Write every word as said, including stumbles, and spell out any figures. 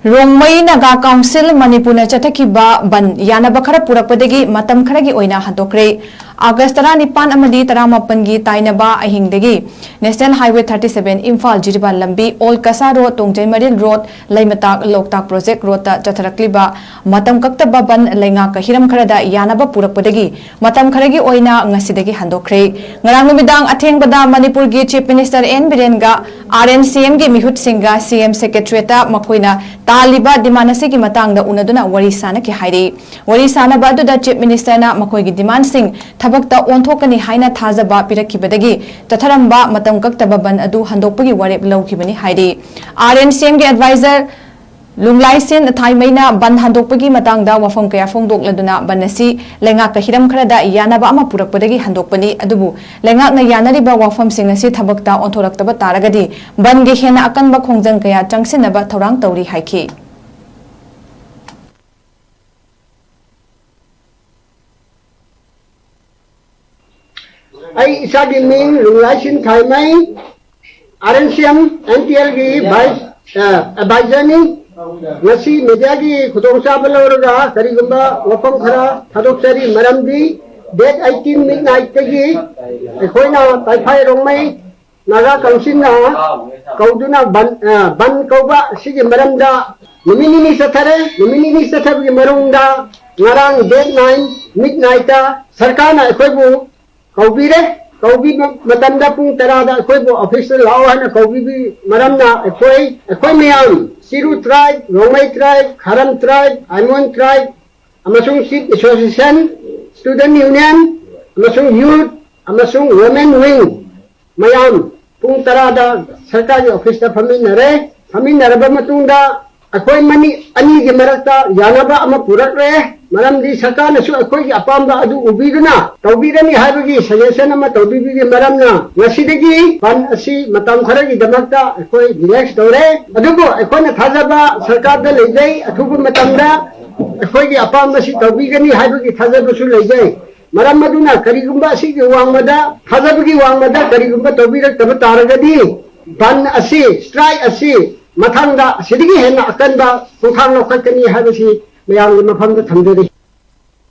Rongmei Naga council ꯃꯅꯤꯄꯨꯔꯅ ꯆꯠꯊꯈꯤꯕ ꯕꯟ ꯌꯥꯅꯕ ꯈꯔ ꯄꯨꯔꯛꯄꯗꯒꯤ ꯃꯇꯝ ꯈꯔꯒꯤ ꯑꯣꯏꯅ ꯍꯟꯗꯣꯛꯈ꯭ꯔꯦ꯫ ꯑꯥꯒꯁ ꯇꯔꯥꯅꯤꯄꯥꯟ ꯑꯃꯗꯤ ꯇꯔꯥꯃꯥꯄꯟꯒꯤ ꯇꯥꯏꯅꯕ ꯑꯍꯤꯡꯗꯒꯤ National Highway thirty seven Imphal Jiribam ꯂꯝꯕꯤ, ꯑꯣꯜ ꯀꯁꯥ ꯔꯣꯗ, ꯇꯣꯡꯖꯩ ꯃꯔꯤꯜ ꯔꯣꯗ, ꯂꯩꯃꯇꯥꯛ ꯂꯣꯛꯇꯥꯛ ꯄ꯭ꯔꯣꯖꯦꯛ ꯔꯣꯗꯇ ꯆꯠꯊꯔꯛꯂꯤꯕ ꯃꯇꯝ ꯀꯛꯇꯕ ꯕꯟ ꯂꯩꯉꯥꯛꯀ ꯍꯤꯔꯝ ꯈꯔꯗ ꯌꯥꯅꯕ ꯄꯨꯔꯛꯄꯗꯒꯤ ꯃꯇꯝ ꯈꯔꯒꯤ ꯑꯣꯏꯅ ꯉꯁꯤꯗꯒꯤ ꯍꯟꯗꯣꯛꯈ꯭ꯔꯦ꯫ ꯉꯔꯥꯡ ꯅꯨꯃꯤꯗꯥꯡ ꯑꯊꯦꯡꯕꯗ ꯃꯅꯤꯄꯨꯔꯒꯤ Chief Minister ꯑꯦꯟ ꯕꯤꯔꯦꯟꯒ R N C Mꯒꯤ ꯃꯤꯍꯨꯠꯁꯤꯡꯒ C M Secretariatꯇ ꯃꯈꯣꯏꯅ ꯇꯥꯜꯂꯤꯕ demand ꯑꯁꯤꯒꯤ ꯃꯇꯥꯡꯗ ꯎꯅꯗꯨꯅ ꯋꯥꯔꯤ ꯁꯥꯅꯈꯤ ꯍꯥꯏꯔꯤ꯫ ꯋꯥꯔꯤ ꯁꯥꯅꯕ ꯑꯗꯨꯗ Chief Ministerꯅ ꯃꯈꯣꯏꯒꯤ demandꯁꯤꯡ ꯊꯕꯛꯇ ꯑꯣꯟꯊꯣꯛꯀꯅꯤ ꯍꯥꯏꯅ ꯊꯥꯖꯕ ꯄꯤꯔꯛꯈꯤꯕꯗꯒꯤ ꯆꯠꯊꯔꯝꯕ ꯃꯇꯝ ꯀꯛꯇꯕ ꯕꯟ ꯑꯗꯨ ꯍꯟꯗꯣꯛꯄꯒꯤ ꯋꯥꯔꯦꯞ ꯂꯧꯈꯤꯕꯅꯤ ꯍꯥꯏꯔꯤ꯫ R N C Mꯒꯤ adviser ꯂꯨꯡꯂꯥꯏꯁꯤꯟ ꯊꯥꯏꯃꯩꯅ ꯕꯟ ꯍꯟꯗꯣꯛꯄꯒꯤ ꯃꯇꯥꯡꯗ ꯋꯥꯐꯝ ꯀꯌꯥ ꯐꯣꯡꯗꯣꯛꯂꯗꯨꯅ ꯕꯟ ꯑꯁꯤ ꯂꯩꯉꯥꯛꯀ ꯍꯤꯔꯝ ꯈꯔꯗ ꯌꯥꯅꯕ ꯑꯃ ꯄꯨꯔꯛꯄꯗꯒꯤ ꯍꯟꯗꯣꯛꯄꯅꯤ, ꯑꯗꯨꯕꯨ ꯂꯩꯉꯥꯛꯅ ꯌꯥꯅꯔꯤꯕ ꯋꯥꯐꯝꯁꯤꯡ ꯑꯁꯤ ꯊꯕꯛꯇ ꯑꯣꯟꯊꯣꯔꯛꯇꯕ ꯇꯥꯔꯒꯗꯤ ꯕꯟꯒꯤ ꯍꯦꯟꯅ ꯑꯀꯟꯕ ꯈꯣꯡꯖꯪ ꯀꯌꯥ ꯆꯪꯁꯤꯟꯅꯕ ꯊꯧꯔꯥꯡ ꯇꯧꯔꯤ ꯍꯥꯏꯈꯤ꯫ ꯑꯩ ꯏꯁꯥꯒꯤ ꯃꯤꯡ ꯂꯨꯡꯂꯥꯏꯁꯤꯟ ꯊꯥꯏꯃꯩ, R N C M N T Lꯒꯤ vice, ꯑ, adviserꯅꯤ꯫ ꯉꯁꯤ mediaꯒꯤ ꯈꯨꯗꯣꯡꯆꯥꯕ ꯂꯧꯔꯒ ꯀꯔꯤꯒꯨꯝꯕ ꯋꯥꯐꯝ ꯈꯔ ꯊꯥꯗꯣꯛꯆꯔꯤ꯫ ꯃꯔꯝꯗꯤ date eighteen midnightꯇꯒꯤ ꯑꯩꯈꯣꯏꯅ ꯇꯥꯏꯐꯥꯏ ꯔꯣꯡꯃꯩ ꯅꯥꯒꯥ ꯀꯥꯎꯟꯁꯤꯜꯅ ꯀꯧꯗꯨꯅ ꯕꯟ, ꯑ, ꯕꯟ ꯀꯧꯕ ꯑꯁꯤꯒꯤ ꯃꯔꯝꯗ ꯅꯨꯃꯤꯠ ꯅꯤꯅꯤ ꯆꯠꯊꯔꯦ꯫ ꯅꯨꯃꯤꯠ ꯅꯤꯅꯤ ꯆꯠꯊꯕꯒꯤ ꯃꯅꯨꯡꯗ ꯉꯔꯥꯡ date nine midnightꯇ ꯁꯔꯀꯥꯔꯅ ꯑꯩꯈꯣꯏꯕꯨ ꯀꯧꯕꯤꯔꯦ꯫ ꯀꯧꯕꯤꯕ ꯃꯇꯝꯗ ꯄꯨꯡ ꯇꯔꯥꯗ ꯑꯩꯈꯣꯏꯕꯨ officeꯇ ꯂꯥꯛꯑꯣ ꯍꯥꯏꯅ ꯀꯧꯕꯤꯕꯒꯤ ꯃꯔꯝꯅ ꯑꯩꯈꯣꯏ, ꯑꯩꯈꯣꯏ ꯃꯌꯥꯝ ꯆꯤꯔꯨ tribe, Rongmei tribe, ꯈꯥꯔꯝ tribe, ꯑꯥꯏꯃꯣꯟ tribe ꯑꯃꯁꯨꯡ Chief Association, Student Union ꯑꯃꯁꯨꯡ youth ꯑꯃꯁꯨꯡ women wing ꯃꯌꯥꯝ ꯄꯨꯡ ꯇꯔꯥꯗ ꯁꯔꯀꯥꯔꯒꯤ officeꯇ ꯐꯝꯃꯤꯟꯅꯔꯦ꯫ ꯐꯝꯃꯤꯟꯅꯔꯕ ꯃꯇꯨꯡꯗ ꯑꯩꯈꯣꯏ ꯃꯅꯤ-, ꯑꯅꯤꯒꯤ ꯃꯔꯛꯇ ꯌꯥꯅꯕ ꯑꯃ ꯄꯨꯔꯛꯂꯦ꯫ ꯃꯔꯝꯗꯤ ꯁꯔꯀꯥꯔꯅꯁꯨ ꯑꯩꯈꯣꯏꯒꯤ ꯑꯄꯥꯝꯕ ꯑꯗꯨ ꯎꯕꯤꯗꯨꯅ ꯇꯧꯕꯤꯔꯅꯤ ꯍꯥꯏꯕꯒꯤ suggestion ꯑꯃ ꯇꯧꯕꯤꯕꯒꯤ ꯃꯔꯝꯅ ꯉꯁꯤꯗꯒꯤ ꯕꯟ ꯑꯁꯤ ꯃꯇꯝ ꯈꯔꯒꯤꯗꯃꯛꯇ ꯑꯩꯈꯣꯏ relax ꯇꯧꯔꯦ꯫ ꯑꯗꯨꯕꯨ ꯑꯩꯈꯣꯏꯅ ꯊꯥꯖꯕ ꯁꯔꯀꯥꯔꯗ ꯂꯩꯖꯩ, ꯑꯊꯨꯕ ꯃꯇꯝꯗ ꯑꯩꯈꯣꯏꯒꯤ ꯑꯄꯥꯝꯕꯁꯤ ꯇꯧꯕꯤꯒꯅꯤ ꯍꯥꯏꯕꯒꯤ ꯊꯥꯖꯕꯁꯨ ꯂꯩꯖꯩ꯫ ꯃꯔꯝ ꯑꯗꯨꯅ ꯀꯔꯤꯒꯨꯝꯕ ꯑꯁꯤꯒꯤ ꯋꯥꯡꯃꯗ, ꯊꯥꯖꯕꯒꯤ ꯋꯥꯡꯃꯗ ꯀꯔꯤꯒꯨꯝꯕ ꯇꯧꯕꯤꯔꯛꯇꯕ ꯇꯥꯔꯒꯗꯤ ꯕꯟ ꯑꯁꯤ, strike ꯑꯁꯤ ꯃꯊꯪꯗ ꯑꯁꯤꯗꯒꯤ ꯍꯦꯟꯅ ꯑꯀꯟꯕ ꯈꯣꯡꯊꯥꯡ ꯂꯧꯈꯠꯀꯅꯤ ꯍꯥꯏꯕꯁꯤ ꯃꯌꯥꯝꯒꯤ ꯃꯐꯝꯗ ꯊꯝꯖꯔꯤ꯫